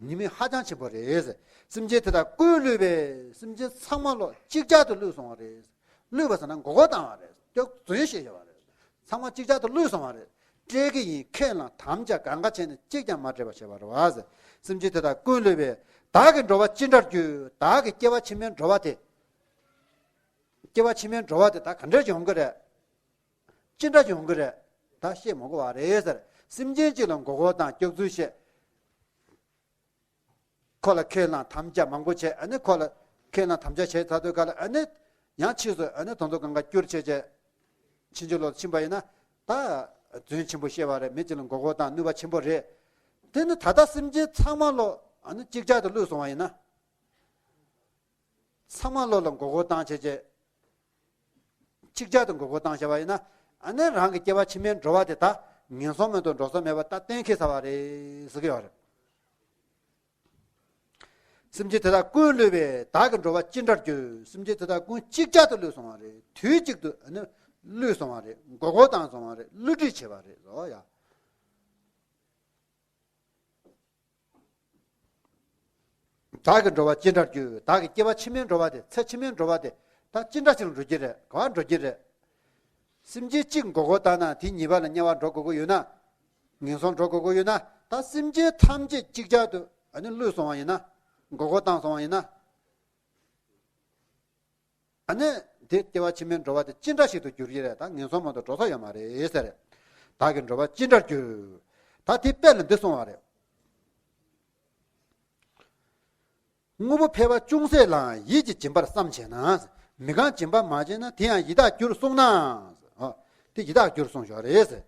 ཉེས་དམིགས་ཧ་ཅང་ཆེན་པོ་རེད་ཟེར། སེམས་ཅན་དེ་དག་ཀུན་བསླུས་པས་སེམས་ཅན་ཚང་མ་ལོ་ཅིག་ཅར་དུ་བསླུས་སོང་བ་རེད། བསླུས་པ་ཟེར་ན་མགོ་སྐོར་བཏང་བ་རེད། སྐྱོ་རྫུན་བཤད་བྱ་བ་རེད། ཚང་མ་ཅིག་ཅར་དུ་བསླུས་སོང་བ་རེད། བསྒྲལ་གྱི་ཡིན། ཁས་བླངས་དམ་བཅའ་གང་ག་བྱས་ནས་གཅིག་ཀྱང་མ་བསྒྲལ་བར་བྱས་པ་རེད་བ་ཟེར། སེམས་ཅན་དེ་དག་ཀུན་བསླུས་པས་བདག་གི་འགྲོ་བ་ཅི་འདྲར་འགྱུར། བདག་གི་སྐྱེ་བ་ཕྱི་མའི་འགྲོ་བ་དེ། སྐྱེ་བ་ཕྱི་མའི་འགྲོ་བ་དེ་ད་ག་འདྲ་ཡོང་གི་རེད། ཅི་འདྲ་ཡོང་གི་རེད། ད་བཤད་མ་དགོས་པ་རེད་ཟེར། སེམས་ཅན་གཅིག་ལ་མགོ་སྐོར་བཏང་སྐྱག་རྫུན་བཤད། ཁོ་ལ་ཁས་བླངས་དམ་བཅའ་མང་པོ་བྱས། ཨ་ནི་ཁོ་ལ་ཁས་བླངས་དམ་བཅའ་བྱས་ཚར་དུས་ག་ལ་ཨ་ནི་ཡང་ཕྱིས་སུ་ཨ་ནི་དོན་དུ་གང་ག་བསྐྱུར་བྱས་བྱས། ཕྱིན་ཅི་ལོག་ཕྱིན་པ་ཡིན་ན་ད་རྫུན་ཆེན་པོ་བཤད་པ་རེད། མི་གཅིག་ལ་མགོ་སྐོར་བཏང་ནུས་པ་ཆེན་པོ་རེད། དེ་ནི་ད་ལྟ་སེམས་ཅན་ཚང་མ་ལོ་ཨ་ནི་ཅིག་ཅར་དུ་བསླུས་སོང་བ་ཡིན་ན། ཚང་མ་བློ་ལ་མགོ་སྐོར་བཏང་བྱས་བྱས། ཅིག་ཅར་དུ་མགོ་སྐོར་བཏང་བྱས་པ་ཡིན་ན། ཨ་ནི་རང་གི་སྐྱེ་བ་ཕྱི་མའི་འགྲོ་བ་དེ་ད་ངན་སོང་མལ་དུ་འགྲོ་ས་མེད་པ་ད་གཏན་འཁེལ་ཚར་བ་རེད་ཟེར་གྱི་ཡོད་རེད། སེམས་ཅན་དེ་དག་ཀུན་བསླུས་པས་བདག་གི་འགྲོ་བ་ཅི་འདྲར་འགྱུར། སེམས་ཅན་དེ་དག་ཀུན་ཅིག་ཅར་དུ་བསླུས་སོང་བ་རེད། དུས་གཅིག་ཏུ་ཨ་ནི་བསླུས་སོང་བ་རེད། མགོ་སྐོར་བཏང་སོང་བ་རེད། བསླུ་བྲིད་བྱས་པ་རེད་ཟེར་ཡ། བདག་གི་འགྲོ་བ་ཅི་འདྲར་འགྱུར། བདག་གི་སྐྱེ་བ་ཕྱི་མའི་འགྲོ་བ་དེ་ཚེ་ཕྱི་མའི་འགྲོ་བ་དེ་ད་ཅི་འདྲ་ཞིག་འགྲོ་གི་རེད། ག་པར་འགྲོ་གི་རེད། སེམས་ཅན་གཅིག་མགོ་སྐོར་བཏང་ན་དེ་ཉེས་པ་ལ་དམྱལ་བར་འགྲོ་དགོས་ཀྱི་ཡོད་ན། ངན་སོང་འགྲོ་དགོས་ཀྱི་ཡོད་ན་ད་སེམས་ཅན་ཐམས་ཅད་ཅིག་ཅར་དུ་ཨ་ནི་བསླུས་སོང་བ་ཡིན་ན། མགོ་སྐོར་བཏང་སོང་བ་ཡིན་ན། ཨ་ནི་དེ་སྐྱེ་བ་ཕྱི་མའི་འགྲོ་བ་དེ་ཅི་འདྲ་ཞིག་ཏུ་འགྱུར་གྱི་རེད། ད་ངན་སོང་མ་གཏོགས་འགྲོ་ས་ཡོད་མ་རེད་ཟེར། བདག་གི་འགྲོ་བ་ཅི་འདྲར་འགྱུར། ད་དེ་དཔེ་ལ་འདི་གསུངས་པ་རེད། དངོས་པོ་ཕལ་པ་ཅུང་ཟད་ལའང་ཡིད་ཀྱིས་སྦྱིན་པར་བསམ་བྱས་ན། མི་གང་སྦྱིན་པ་མ་བྱས་ན་དེ་ཡང་ཡི་དྭགས་འགྱུར་གསུངས་ན། ཨ། དེ་ཡི་དྭགས་འགྱུར་གསུངས་ཞོར་རེད་ཟེར།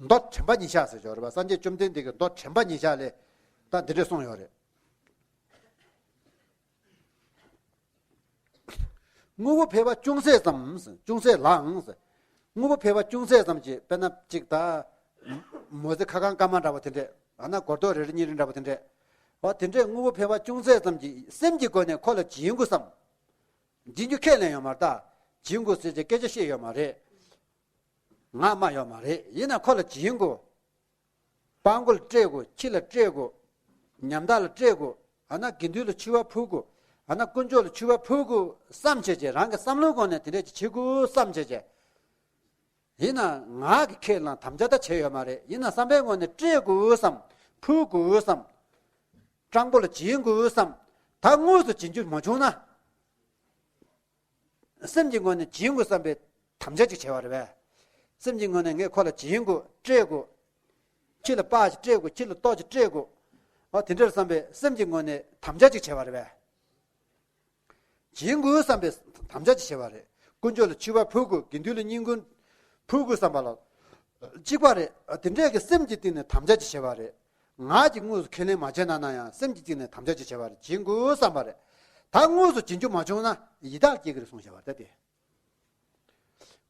མདོ་དྲན་པ་ཉིད་བཞག་ཟེར་ཞོར་རེད་པ། སངས་རྒྱས་བཅོམ་ལྡན་འདས་ཀྱིས་མདོ་དྲན་པ་ཉིད་བཞག་ལས་ད་འདི་འདྲས་གསུངས་ཡོད་རེད། དངོས་པོ་ཕལ་པ་ཅུང་ཟད་ཙམ། ཅུང་ཟད་ལའང་། དངོས་པོ་ཕལ་པ་ཅུང་ཟད་ཙམ་གྱིས། དཔེར་ན་གཅིག་ད་མོ་ཟེ་ཁ་གང་སྐར་མ་འདྲ་བ་དེ་འདྲས། ཨ་ན་སྒོར་རྡོག་རེ་རེ་གཉིས་རེ་འདྲ་བ་དེ་འདྲས། འོ་དེ་འདྲས་དངོས་པོ་ཕལ་པ་ཅུང་ཟད་ཙམ་གྱིས་སེམས་ཀྱི་སྒོ་ནས་ཁོ་ལ་བྱིན་དགོས་བསམ། བྱིན་རྒྱུ་ཁས་ལེན་ཡོད་མ་རེད་ད། བྱིན་དགོས་ཟེར་གྱི་སྐད་ཆ་བཤད་ཡོད་མ་རེད། ངག་སྨྲ་ཡོད་མ་རེད། ཡིན་ན་ཁོ་ལ་བྱིན་དགོས། སྤྲང་པོ་ལ་སྤྲད་དགོས། ཁྱི་ལ་སྤྲད་དགོས། ཉམ་ཐག་ལ་སྤྲད་དགོས། ཨ་ན་དགེ་འདུན་ལ་མཆོད་པ་ཕུལ་དགོས། ཨ་ན་དཀོན་མཆོག་ལ་མཆོད་པ་ཕུལ་དགོས་བསམ་བྱས་བྱས། རང་གི་བསམ་བློའི་སྒོ་ནས་དེ་འདྲས་ཅིག་བྱེད་དགོས་བསམ་བྱས་བྱས། ཡིན་ན་ངག་གིས་ཁས་བླངས་དམ་བཅའ་ད་བྱས་ཡོད་མ་རེད། ཡིན་ན་བསམ་པའི་ངོས་ནས་སྤྲད་དགོས་བསམ། ཕུལ་དགོས་བསམ། སྤྲང་པོ་ལ་སྦྱིན་དགོས་བསམ། ད་དངོས་སུ་སྦྱིན་རྒྱུ་མ་བྱུང་ན། སེམས་ཀྱི་ངོས་ནས་སྦྱིན་དགོས་བསམ་པའི་དམ་བཅའ་ཅིག་བྱས་པ་རེད་པས། སེམས་ཀྱི་ངོས་ནས་ངས་ཁོ་ལ་སྦྱིན་དགོས། སྤྲད་དགོས། ཁྱི་ལ་སྤགས་ཅིག་སྤྲད་དགོས། ཁྱི་ལ་ཏོག་ཅིག་སྤྲད་དགོས། ཨ་དེ་འདྲར་བསམ་པའི་སེམས་ཀྱི་ངོས་ནས་དམ་བཅའ་ཅིག་བྱས་པ་རེད་པས། སྦྱིན་དགོས་བསམ་པའི་དམ་བཅའ་ཅིག་བྱས་པ་རེད། དཀོན་མཆོག་ལ་མཆོད་པ་ཕུལ་དགོས། དགེ་འདུན་ལ་བསྙེན་བཀུར་ཕུལ་དགོས་བསམ་པ་ལ་གཅིག་པ་རེད། དེ་འདྲས་ཀྱི་སེམས་ཀྱི་སྟེང་ནས་དམ་བཅའ་ཅིག་བྱས་པ་རེད། ངག་གིས་དངོས་སུ་ཁས་ལེན་མ་བྱས་ན་ན་ཡང་སེམས་ཀྱི་སྟེང་ནས་དམ་བཅའ་ཅིག་བྱས་པ་རེད། སྦྱིན་དགོས་བསམ་པ་རེད། ད་དངོས་སུ་སྦྱིན་རྒྱུ་མ་བྱུང་ན་ཡི་དྭགས་སྐྱེ་གི་རེད་གསུངས་བཞག་པ་རེད་ད་དེ།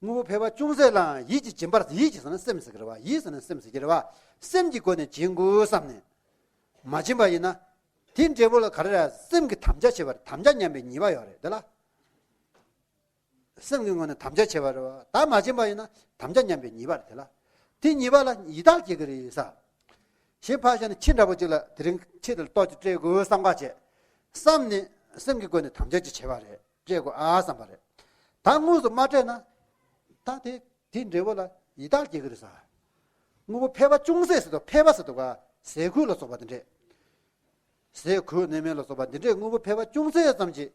དངོས་པོ་ཕལ་པ་ཅུང་ཟད་ལའང་ཡིད་ཀྱིས་སྦྱིན་པར། ཡིད་ཀྱིས་ཟེར་ན་སེམས་ཟེར་གྱི་རེད་བ། ཡིད་ཟེར་ན་སེམས་ཟེར་གྱི་རེད་བ། སེམས་ཀྱི་སྒོ་ནས་སྦྱིན་དགོས་བསམ་ནས་མ་སྦྱིན་པ་ཡིན་ན། དེ་འབྲས་བུ་ལ་ག་རེ་རེད། སེམས་ཀྱིས་དམ་བཅའ་བྱས་པ་རེད། དམ་བཅའ་ཉམས་པའི་ཉེས་པ་ཡོད་རེད་དེ་ལ། སེམས་ཀྱི་ངོས་ནས་དམ་བཅའ་བྱས་པ་རེད་བ། ད་མ་བྱིན་པ་ཡིན་ན་དམ་བཅའ་ཉམས་པའི་ཉེས་པ་རེད་དེ་ལ། དེ་ཉེས་པ་ལ་ཡི་དྭགས་སྐྱེ་གི་རེད་ས། གཞན་ཕར་བཞག་ན་ཁྱི་འདྲ་པོ་ཅིག་ལ་དེ་རིང་ཁྱི་དེ་ལ་ལྟོ་ཅིག་སྤྲད་དགོས་བསམ་ག་བྱས། བསམ་ནས་སེམས་ཀྱི་སྒོ་ནས་དམ་བཅའ་ཅིག་བྱས་པ་རེད། སྤྲད་དགོས་ཨ་བསམ་པ་རེད། ད་དངོས་སུ་མ་སྤྲད་ན། ད་དེ་དེ་འབྲས་བུ་ལ་ཡི་དྭགས་སྐྱེ་གི་རེད་ས། དངོས་པོ་ཕལ་པ་ཅུང་ཟད་ཟེར་དུས་ཕལ་པ་ཟེར་དུས་ག་ཟས་གོས་ལ་སོགས་པ་དེ་འདྲས། ཟས་གོས་གནས་མལ་ལ་སོགས་པ་འདི་འདྲས་དངོས་པོ་ཕལ་པ་ཅུང་ཟད་ཙམ་ཅིག་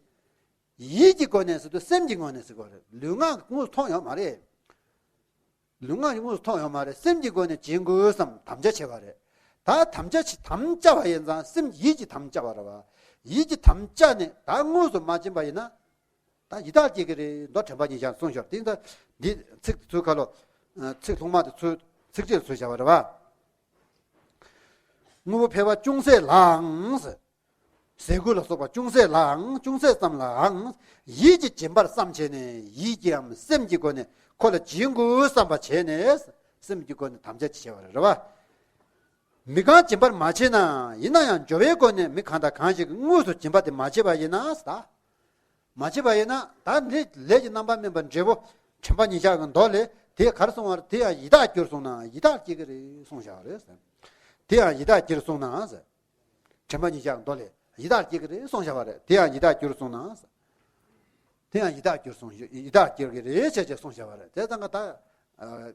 ཡིད་ཀྱི་སྒོ་ནས་ཟེར་དུས་སེམས་ཀྱི་ངོས་ནས་ཟེར་དགོས་རེད། ལུས་ངག་གིས་དངོས་སུ་མཐོང་ཡོད་མ་རེད། ལུས་ངག་གིས་དངོས་སུ་མཐོང་ཡོད་མ་རེད། སེམས་ཀྱི་སྒོ་ནས་བྱིན་དགོས་བསམ་དམ་བཅའ་བྱས་པ་རེད། ད་དམ་བཅའ་ཆེ་དམ་བཅའ་བ་ཡིན་ཙང་སེམས་ཡིད་ཀྱིས་དམ་བཅའ་བ་རེད་བ། ཡིད་ཀྱིས་དམ་བཅའ་ནས་ད་དངོས་སུ་མ་བྱིན་པ་ཡིན་ན། ད་ཡི་དྭགས་སྐྱེ་གི་རེད། མདོ་དྲན་པ་ཉིད་ཀྱང་གསུངས་ཤོར་དེ་ད་འདི་ཚིག་ཚུལ་ཁ་ལོ། ཚིག་ཐོག་མ་དེ་ཚུལ་ཚིགས་བཅད་ཚུལ་བྱ་བ་རེད་བ། དངོས་པོ་ཕལ་པ་ཅུང་ཟད་ལའང་། ཟས་གོས་ལ་སོགས་པ་ཅུང་ཟད་ལའང་། ཅུང་ཟད་ཙམ་ལའང་། ཡིད་ཀྱིས་སྦྱིན་པར་བསམ་བྱས་ནས་ཡིད་ཀྱིས་འམ་སེམས་ཀྱི་སྒོ་ནས་ཁོ་ལ་སྦྱིན་དགོས་བསམ་པ་བྱས་ནས་སེམས་ཀྱི་སྒོ་ནས་དམ་བཅའ་ཅིག་བྱས་པ་རེད་བ། མི་གང་སྦྱིན་པར་མ་བྱས་ན། ཡིན་ན་ཡང་སྦྱོར་བའི་སྒོ་ནས་མི་གང་དང་གང་ཞིག་གིས་དངོས་སུ་སྦྱིན་པ་དེ་མ་བྱས་པ་ཡིན་ན་ཟེར་ད། མ་བྱས་པ་ཡིན་ན་ད་འདི་ལས་ཀྱི་རྣམ་པར་སྨིན་པ་འབྲས་བུ་དྲན་པ་ཉིད་ཆགས་ཀྱི་མདོ་ལས་དེ་ག་རེ་གསུངས་པ་རེད། དེ་ཡང་ཡི་དྭགས་གྱུར་སོང་ན་ཡི་དྭགས་སྐྱེ་གི་རེད་གསུངས་བཞག་རེད། དེ་ཡང་ཡི་དྭགས་གྱུར་སོང་ན་ཟེར། དྲན་པ་ཉིད་ཆགས་མདོ་ལས་ཡི་དྭགས་སྐྱེ་གི་རེད་གསུངས་བཞག་པ་རེད། དེ་ཡང་ཡི་དྭགས་གྱུར་སོང་ན་ཟེར། དེ་ཡང་ཡི་དྭགས་གྱུར་སོང་ཡི་དྭགས་གྱུར་གི་རེད་ཅེས་ཅེས་གསུངས་བཞག་པ་རེད། དེ་ཙང་ཀ་ད།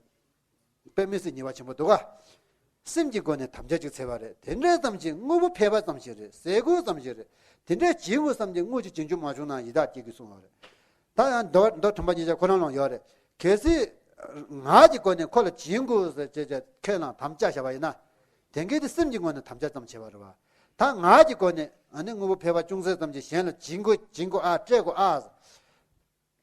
དཔེ་མི་སྲིད་ཉེས་པ་ཆེན་པོ་འདུག་ག་སེམས་ཀྱི་སྒོ་ནས་དམ་བཅའ་ཅིག་འཚལ་བ་རེད། དེ་འདྲའི་ཙམ་ཞིག་དངོས་པོ་ཕལ་པ་ཙམ་ཞིག་རེད། ཟས་གོས་ཙམ་ཞིག་རེད། དེ་འདྲའི་བྱིན་དགོས་བསམ་གྱི་དངོས་ཀྱི་བྱིན་རྒྱུ་མ་བྱུང་ན་ཡི་དྭགས་སྐྱེ་གི་གསུངས་པ་རེད། ད་ཡང་མདོ་མདོ་དྲན་པ་ཉིད་ཆགས་ཁོ་རང་ལ་ཡོད་རེད། གལ་སྲིད་ངག་གི་སྒོ་ནས་ཁོ་ལ་བྱིན་དགོས་ཟེར་བྱས་བྱས་ཁས་བླངས་དམ་བཅའ་བཞག་པ་ཡིན་ན། དེང་གི་དེ་སེམས་ཀྱི་ངོས་ནས་དམ་བཅའ་ཙམ་བྱས་པ་རེད་བ། ད་ངག་གི་སྒོ་ནས་ཨ་ནི་དངོས་པོ་ཕལ་པ་ཅུང་ཟད་ཙམ་ཞིག་གཞན་ལ་བྱིན་དགོས་བྱིན་དགོས་ཨ་སྤྲད་དགོས་ཨ།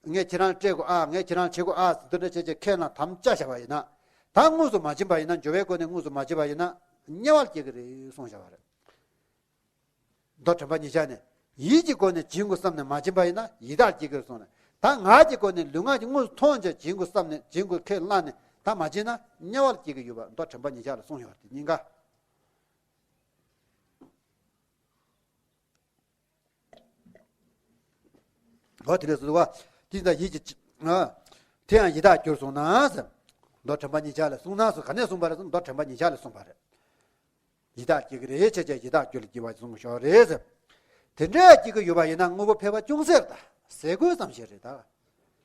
ངས་ཁྱེད་རང་སྤྲད་དགོས་ཨ། ངས་ཁྱེད་རང་བྱེད་དགོས་ཨ་ཟེར་འདི་འདྲ་བྱས་བྱས་ཁས་བླངས་དམ་བཅའ་བཞག་པ་ཡིན་ན། ད་དངོས་སུ་མ་བྱིན་པ་ཡིན་ན། སྦྱོར་བའི་སྒོ་ནས་དངོས་སུ་མ་བྱིན་པ་ཡིན་ན་དམྱལ་བར་སྐྱེ་གི་རེད་གསུངས་བཞག་པ་རེད། མདོ་དྲན་པ་ཉིད་ཆགས་ནས་ཡིད་ཀྱི་སྒོ་ནས་བྱིན་དགོས་བསམ་ནས་མ་བྱིན་པ་ཡིན་ན་ཡི་དྭགས་སྐྱེ་གི་རེད་གསུངས་ནས། ད་ངག་གི་སྒོ་ནས་ལུས་ངག་གིས་དངོས་སུ་མཐོང་བྱས་བྱིན་དགོས་བསམ་ནས་བྱིན་དགོས་ཁས་བླངས་ནས་ད་མ་བྱིན་ན་དམྱལ་བར་སྐྱེ་གི་ཡོད་པ་མདོ་དྲན་པ་ཉིད་ཆགས་ལ་གསུངས་ཡོད་པ་དེ་གཉིས་ཀ་འོ་དེ་ལས་སུ་བ། དེ་ལྟར་ཡིད་ཀྱི། དེ་ཡང་ཡི་དྭགས་གྱུར་སོང་ན་ཟེར། མདོ་དྲན་པ་ཉིད་ཆགས་ལས་གསུངས་ན་སུ་ག་ནས་གསུངས་པ་རེད་ཟེར་མདོ་དྲན་པ་ཉིད་ཆགས་ལས་གསུངས་པ་རེད། ཡི་དྭགས་སྐྱེ་གི་རེད་བྱས་བྱས་ཡི་དྭགས་གྱུར་ལ་སྐྱེ་བ་གསུངས་ཤོག་རེད་ཟེར། དེ་འདྲ་སྐྱེ་གི་ཡོད་པ་ཡིན་ན་དངོས་པོ་ཕལ་པ་ཅུང་ཟད་ད། ཟས་གོས་ཙམ་ཞིག་རེད་ད།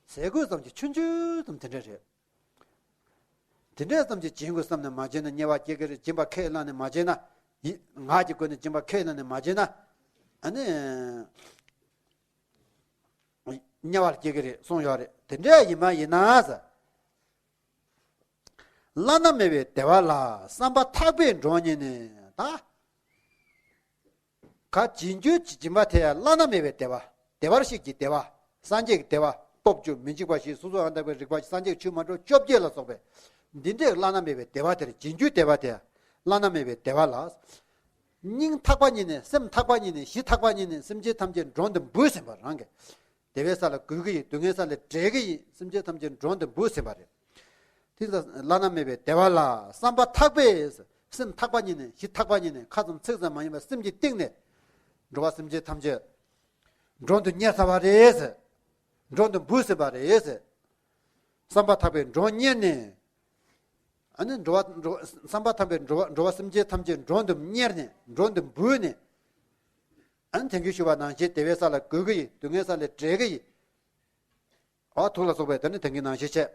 ཟས་གོས་ཙམ་ཞིག་ཆུང་ཆུང་ཙམ་དེ་འདྲ་རེད། དེ་འདྲའི་ཙམ་གྱིས་བྱིན་དགོས་བསམ་ནས་མ་བྱིན་ན་དམྱལ་བ་སྐྱེ་གི་རེད། བྱིན་པ་ཁས་བླངས་ནས་མ་བྱིན་ན། ཡི་ངག་གི་སྒོ་ནས་བྱིན་པ་ཁས་བླངས་ནས་མ་བྱིན་ན། ཨ་ནི། དམྱལ་བར་སྐྱེ་གི་རེད་གསུངས་ཡོད་རེད། དེ་འདྲ་ཡིན་པ་ཡིན་ན་ཟེར། བླ་ན་མེད་པའི་བདེ་བ་ལ་བསམ་པ་ཐག་པས་མགྲོན་གཉེར་ནས་ད། ག་བྱིན་རྒྱུ་བྱིན་པ་དེ་ཡང་བླ་ན་མེད་པའི་བདེ་བ། བདེ་བར་གཤེགས་ཀྱི་བདེ་བ། སངས་རྒྱས་ཀྱི་བདེ་བ། སྟོབས་བཅུ་མི་འཇིགས་པ་བཞི། སོ་སོར་ཡང་དག་པའི་རིག་པ་བཞི། སངས་རྒྱས་ཆོས་མ་འདྲེས་བཅོ་བརྒྱད་ལ་སོགས་པའི། འདི་འདྲའི་བླ་ན་མེད་པའི་བདེ་བ་དེར་བྱིན་རྒྱུའི་བདེ་བ་དེ་ཡང་བླ་ན་མེད་པའི་བདེ་བ་ལ། སྙིང་ཐག་པ་ཉིད་ནས་སེམས་ཐག་པ་ཉིད་ནས་གཞི་ཐག་པ་ཉིད་ནས་སེམས་ཅན་ཐམས་ཅད་མགྲོན་དུ་འབུལ་ཟིན་པ་རང་གི། བདེ་བའི་ས་ལ་འགོད་ཀྱི་ཡིན། སྡུག་བསྔལ་ས་ལས་བསྒྲལ་གྱི་ཡིན། སེམས་ཅན་ཐམས་ཅད་མགྲོན་དུ་འབུལ་ཟིན་པ་རེད། དེ་ལ་བླ་ན་མེད་པའི་བདེ་བ་ལ་བསམ་པ་ཐག་པས། སེམས་ཐག་པ་ཉིད་ནས་གཞི་ཐག་པ་ཉིད་ནས་ཁ་ཙམ་ཚིག་ཙམ་མ་ཡིན་པར་སེམས་ཀྱི་གཏིང་ནས། འགྲོ་བ་སེམས་ཅན་ཐམས་ཅད་མགྲོན་དུ་གཉེར་ཚར་བ་རེད། མགྲོན་དུ་འབུལ་ཟིན་པ་རེད། བསམ་པ་ཐག་པས་མགྲོན་གཉེར་ནས། ཨ་ནི་འགྲོ་བ་འགྲོ་བསམ་པ་ཐམས་པའི་འགྲོ་བ་འགྲོ་བ་སེམས་ཅན་ཐམས་ཅད་འགྲོ་འདུ་གཉེར་ནས་འགྲོ་འདུ་འབུལ་ནས། ཨ་ནི་དེང་གི་ཞུ་བ་ནང་བཞིན་བདེ་བའི་ས་ལ་འགོད་ཀྱི་ཡིན། སྡུག་བསྔལ་ས་ལས་བསྒྲལ་གྱི་ཡིན། འོ་ཐུགས་ལ་སོགས་པའི་དེ་ནི་དེང་གི་ནང་བཞིན་བྱས།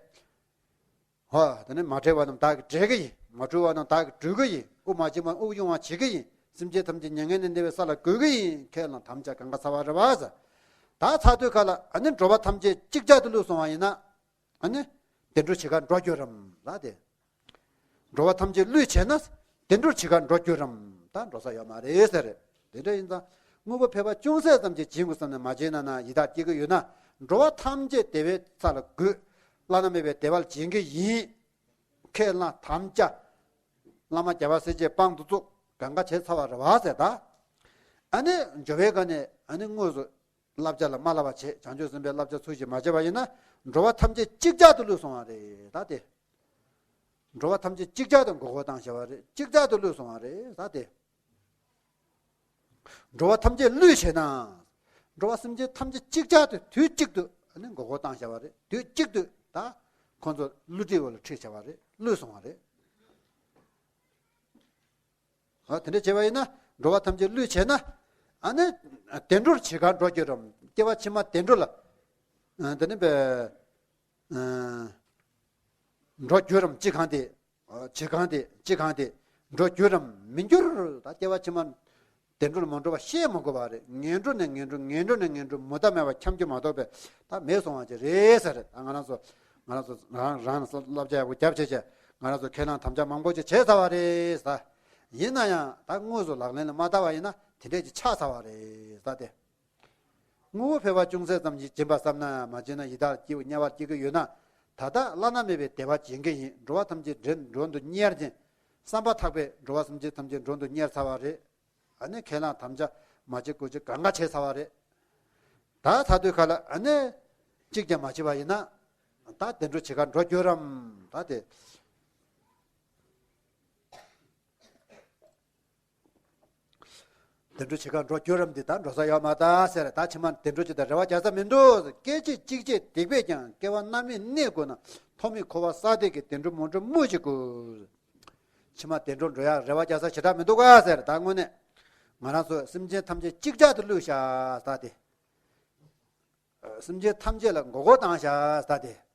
འོ་དེ་ནི་མ་བསྒྲལ་བ་རྣམས་བདག་གིས་བསྒྲལ་གྱི་ཡིན། མ་གྲོལ་བ་རྣམས་བདག་གིས་གྲོལ་གྱི་ཡིན། དབུགས་མ་ཕྱིན་པ་དབུགས་དབྱུང་བ་བྱེད་ཀྱི་ཡིན། སེམས་ཅན་ཐམས་ཅད་མྱ་ངན་ལས་འདས་པའི་ས་ལ་འགོད་ཀྱི་ཡིན། ཁས་བླངས་དམ་བཅའ་གང་ག་ཚར་བ་རེད་བ་ཟེར། ད་ཚར་དུས་ག་ལ་ཨ་ནི་འགྲོ་བ་ཐམས་ཅད་ཅིག་ཅར་དུ་བསླུས་སོང་བ་ཡིན་ན། ཨ་ནི་བདེ་འགྲོར་ཇི་ག་འགྲོ་འགྱུར་རམ་ལ་དེ། འགྲོ་བ་ཐམས་ཅད་བསླུས་བྱས་ན། བདེ་འགྲོར་ཇི་ག་འགྲོ་འགྱུར་རམ། ད་འགྲོ་ས་ཡོད་མ་རེད་ཟེར། དེ་འདྲ་ཡིན་ཙང་། དངོས་པོ་ཕལ་པ་ཅུང་ཟད་ཙམ་ཅིག་སྦྱིན་དགོས་བསམ་ནས་མ་བྱས་ན་ན་ཡི་དྭགས་སྐྱེ་གི་ཡོད་ན། འགྲོ་བ་ཐམས་ཅད་བདེ་བའི་ས་ལ་འགོད། བླ་ན་མེད་པའི་བདེ་བ་ལ་སྦྱིན་གྱི་ཡིན། ཁས་བླངས་དམ་བཅའ། བླ་མ་རྒྱལ་བ་སྲས་བཅས་དཔང་དུ་བཙུགས། གང་ག་བྱས་ཚར་བ་རེད་བ་ཟེར་ད། ཨ་ནི་འགྱོ་བའི་སྒང་ནས་ཨ་ནི་དངོས་སུ། བསླབ་བྱ་ལ་མ་བསླབ་པ་བྱས། བྱང་ཆུབ་སེམས་དཔའི་བསླབ་བྱ་ཚུལ་བཞིན་མ་བྱས་པ་ཡིན་ན། འགྲོ་བ་ཐམས་ཅད་ཅིག་ཅར་དུ་བསླུས་སོང་བ་རེད་ད་དེ། འགྲོ་བ་ཐམས་ཅད་ཅིག་ཅར་དུ་མགོ་སྐོར་བཏང་བྱ་བ་རེད། ཅིག་ཅར་དུ་བསླུས་སོང་བ་རེད་ད་དེ། འགྲོ་བ་ཐམས་ཅད་བསླུས་བྱས་ན། འགྲོ་བ་སེམས་ཅན་ཐམས་ཅད་ཅིག་ཅར་དུ་དུས་གཅིག་ཏུ་ནི་མགོ་སྐོར་བཏང་བྱ་བ་རེད། དུས་གཅིག་ཏུ་ད། ཁོང་ཚོ་བསླུ་བྲིད་འོག་ལ་ཁྲིད་བྱ་བ་རེད། བསླུས་སོང་བ་རེད། ཨ་དེ་འདྲ་བྱས་པ་ཡིན་ན། འགྲོ་བ་ཐམས་ཅད་བསླུས་བྱས་ན། ཨ་ནི། བདེ་འགྲོར་ཇི་ག་འགྲོ་འགྱུར་རམ། སྐྱེ་བ་ཕྱི་མ་བདེ་འགྲོ་ལ། ཨ་དེ་ནི་བས། ཨ་འགྲོ་འགྱུར་རམ་ཅི་གང་དེ། ཨ་ཇི་གང་དེ་ཅི་གང་དེ། འགྲོ་འགྱུར་རམ་མི་འགྱུར། ད་སྐྱེ་བ་ཕྱི་མ། བདེ་འགྲོ་ལ་མ་འགྲོ་བ་བཤད་མ་དགོས་པ་རེད། ངན་འགྲོ་ནས་ངན་འགྲོ་ངན་འགྲོ་ནས་ངན་འགྲོ་མུ་མཐའ་མེད་པ་འཁྱམས་རྒྱུ་མ་གཏོགས་པས་ད་མེད་སོང་བ་ཅིག་རེད་ཟེར། ད་ང་རང་ཚོ། ང་རང་ཚོ་རང་རང་ལ་བསླབ་བྱ་ཡག་པོ་རྒྱབ་བྱས་བྱས། ང་རང་ཚོ་ཁས་བླངས་དམ་བཅའ་མང་པོ་ཅིག་བྱས་ཚར་བ་རེད་ཟེར། ཡིན་ན་ཡང་ད་དངོས་སུ་ལག་ལེན་ལ་མ་བསྟར་བ་ཡིན་ན་དེ་འདྲས་ཅིག་ཆགས་ཚར་བ་རེད་ཟེར་ཏེ། དངོས་པོ་ཕལ་པ་ཅུང་ཟད་ཙམ་ཞིག་སྦྱིན་པ་བསམ་ན་མ་བྱིན་ན་ཡི་དྭགས་སྐྱེ་བོ་དམྱལ་བར་སྐྱེ་གི་ཡོད་ན། ད་ལྟ་བླ་ན་མེད་པའི་བདེ་བ་སྦྱིན་གྱི་ཡིན། འགྲོ་བ་ཐམས་ཅད་འདྲེན་འགྲོ་འདུ་གཉེར་ཅིང་། བསམ་པ་ཐག་པས་འགྲོ་བ་སེམས་ཅན་ཐམས་ཅད་འགྲོ་འདུ་གཉེར་ཚར་བ་རེད། ཨ་ནི་ཁས་བླངས་དམ་བཅའ་མ་བྱེད་དགོས་ཅིག་གང་ག་བྱས་ཚར་བ་རེད། ད་ཚར་དུས་ག་ལ་ཨ་ནི། གཅིག་ཀྱང་མ་བྱས་པ་ཡིན་ན། ད་བདེ་འགྲོ་ཇི་ག་འགྲོ་འགྱུར་རམ། ད་དེ། བདེ་འགྲོ་ཇི་ག་འགྲོ་འགྱུར་རམ་འདི་ད་འགྲོ་ས་ཡོད་མ་ད་ཟེར། ད་ཕྱི་མ་བདེ་འགྲོ་ཅིག་ད་རེ་བ་རྒྱག་ས་མི་འདུག་སྐད་ཅིག་གཅིག་བྱས་སྡིག་པས་ཀྱང་སྐྱེ་བ་རྣམ་སྨིན་གནས་དགོས་ན། ཐོག་མེད་འཁོར་བ་བསགས་སྡིག་གི་བདེ་འགྲོ་མ་འགྲོ་སྨོས་ཅི་དགོས། ཕྱི་མ་བདེ་འགྲོར་འགྲོ་ཡག་རེ་བ་རྒྱག་ས་ཞེ་དྲག་མི་འདུག་ག་ཟེར། ད་དངོས་གནས། ང་རང་ཚོ་སེམས་ཅན་ཐམས་ཅད་ཅིག་ཅར་དུ་བསླུས་བཞག་ད་དེ། སེམས་ཅན་ཐམས་ཅད་ལ་མགོ་སྐོར་བཏང་བཞག་ད་དེ།